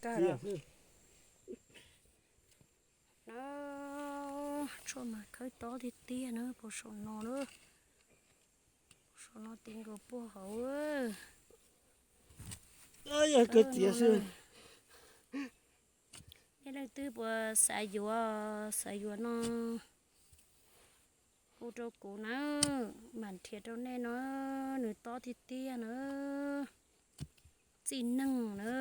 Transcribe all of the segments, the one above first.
Kawg los. No, tshuaj mas khawb tob tiag tiag na, puag saum no na. Saum no ti nkaus puag hauv. Yog kawg tiag xwb. Nej leej twg puas xav yuav, xav yuav no hu rau kuv na, mam nrhiav rau nej no, nws tob tiag tiag na, txij neeg na.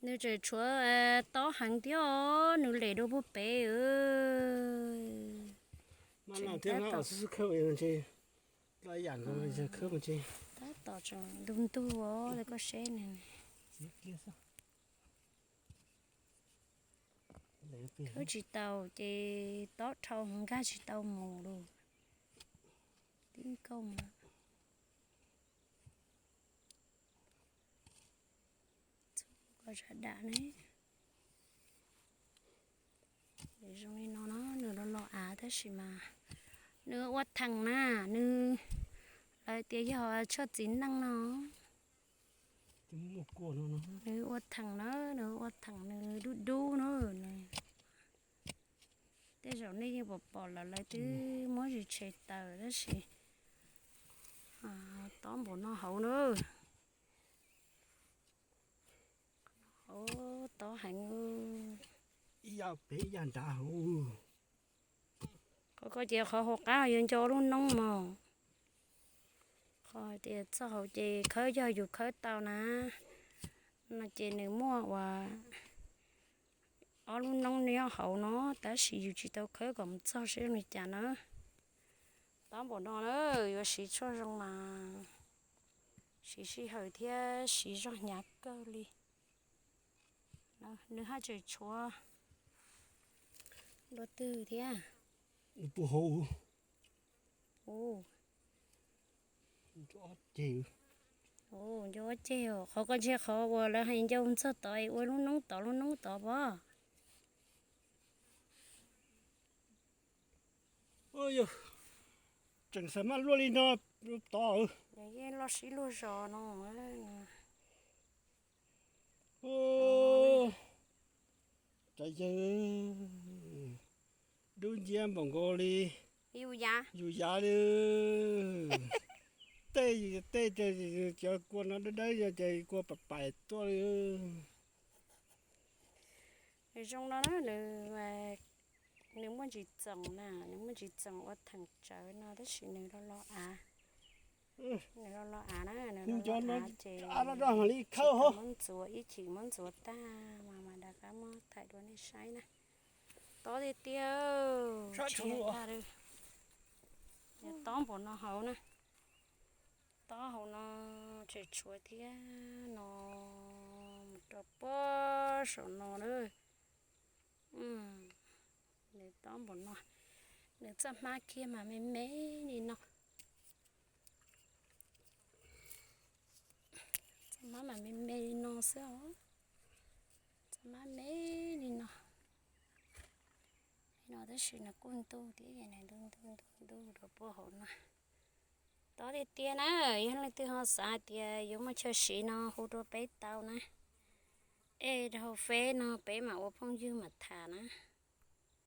Nws tseem tshuav tob heev thiab os, nws lem dua puag pem. Tab tom tseem ntug ntug os, koj seb nws. Khawb tsis tau ces tob dhau nkag tsis tau mus lawm. Tib nkaug mas. Koj zam dam ne. Zoo li no no, nws los los av tab sis mas nws ua theem na, nws, lawv tias yog tshuaj txiv neej no. Nws ua theem na, nws ua theem nws dub dub na. Tej zaum nej yeej pom pom lawm, lawv twb muab zis tshem tawm tab sis tob npaum no hauv na. Hauv tob heev. Ib yam pem ib yam nrad hauv. Qhov koj ces qhov hauv qab yuav nco lub noob mog. Qhov tias txoj hauv ces khawb yog yus khawb tau na, no ces nws muaj uas ob lub noob nyob hauv no, tab sis yus tsis tau khawb kom mus txog seb zoo li cas na. Tob npaum no na, yuav siv tshuaj zoo mas siv sij hawm thiab siv zog hnyav kawg li. Nws haj tseem tshuav dua twg thiab? Puag hauv. Nco ob ceg os, qhov koj ntsia qhov uas lawv hais ncau txog tod es ua lub noob tod lub noob tod pob. Tseem xav maj luaj li no tod. Yeej loj sib luag zos no. Tsav yawg, dub nciab npaum nkaus li yus yav li. Tej tej cov kua no dawb dawb ces kua pais pais tuaj li. Nws zoo no, nws muaj ntsis txoos na, nws muaj ntsis txoos ua theem tsawv no tab sis nws los los av. Nws los los av na, nws los los av ces muab ntxuav ib chim muab ntxuav tag mas mam rov qab muab thaij dua nej saib na. Tob tiag tiag, tsis tag li. Tob npaum no hauv na. Tob hauv no tseem tshuav thiab no, mus rau puag saum no na. Nws tob npaum no, nws txoj hmab kiag mas me me li no. Txoj hmab mas me me li no xwb os. Txoj hmab me li no. Li no tab sis nws kuj ntuj thiab, nws ntuj ntuj ntuj ntuj rau puag hauv no. Tob tiag tiag na, yog leej twg ho xav hais tias yuav muaj chaw siv no hu rau peb tau na. Es rau hauv feb no peb mam ua phooj ywg mam tham na.